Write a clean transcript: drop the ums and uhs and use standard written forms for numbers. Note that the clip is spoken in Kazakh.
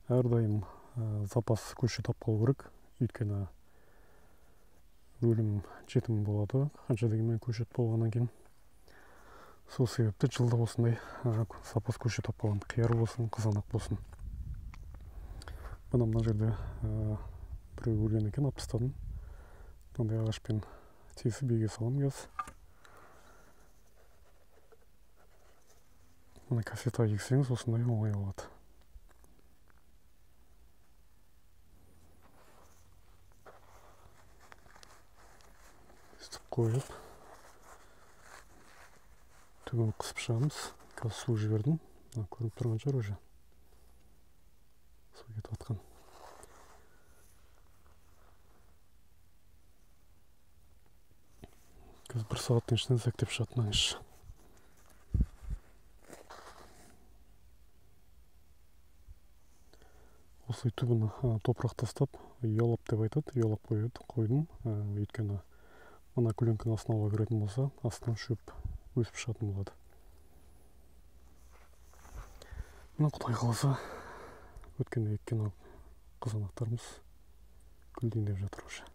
Әрдайым запас көшет алып қалу керек, өйткені өлім жетім болады, қанша дегенмен көшет болғаннан кейін. Сол себепті жылда осындай запас көшет алып қаламын, қияр болсын, қызанақ болсын. Мына жерде біреу өлген екен, алып тастадым. Мынандай ағашпен тесіп еге саламын қазір. Мына кассета ексеңіз осындай оңай болады. Өстіп қойып, түбін қысып шығамыз. Қазір су жібердім. Мына көрініп тұрған шығар уже. Су кетіп жатқан. Қазір бір сағаттың ішінде зәктеп шығады мынаның іші. Осылай түбін топырақ тастап, ұялап деп айтады, ұялап қойдым. Өйткені мына көлеңкенің астына ауа кіретін болса, астынан шөп өсіп шығатын болады. Мына Құдай қаласа, өткенде еккен қызанақтарымыз гүлдейін деп жатыр уже.